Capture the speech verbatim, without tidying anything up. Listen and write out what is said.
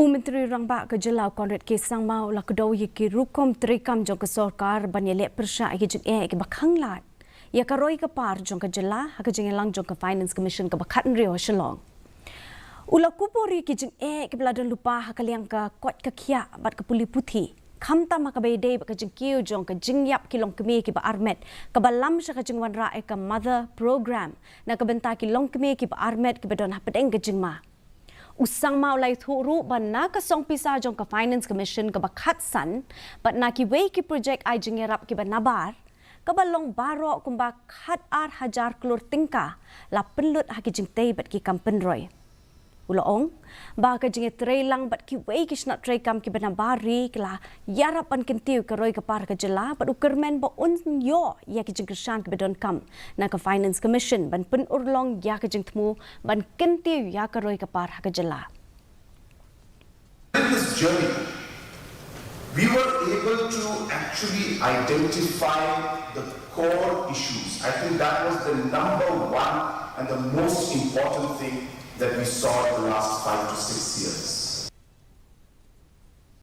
U Myntri Rangbah ka Jylla Conrad K Sangma u la kdew ïa ki rukom treikam jong ka sorkar ban ïaleh pyrshah ïa ki jingeh kiba khanglad ïa ka roi ka par jong ka jylla ha ka jingïalang jong ka Finance Commission kaba khathynriew ha Shillong. U la kubur ïa ki jingeh kiba la don lypa ha ka liang ka koit ka khiah bad ka pule puthi, khamtam ha kaba ïadei bad ka jingkiew jong ka jingïap ki longkmie kiba armet kaba lam sha ka jingwanrah ïa ka Mother Programme na ka bynta ki longkmie kiba armet kiba don hapdeng ka jingma. U Sangma u la ïathuh ruh ba na ka song pisa jong ka Finance Commission kaba khatsan bad na kiwei ki projek ai jingïarap kiba nabar, kaba long baroh kumba khatar hajar klur tyngka, la pynlut ha ki jingtei bad ki kam pynroi. U la ong ba ka jingïatreilang bad kiwei ki shnat treikam kiba nabar ri ka la ïarap ban kyntiew ka roi ka par ka jylla bad u kyrmen ba un ïoh ïa ki jingkyrshan kiba donkam na ka Finance Commission ban pynurlong ïa ka jingthmu ban kyntiew ïa ka roi ka par ha ka jylla. In this journey, we were able to actually identify the core issues. I think that was the number one and the most important thing that we saw in the last five to six years.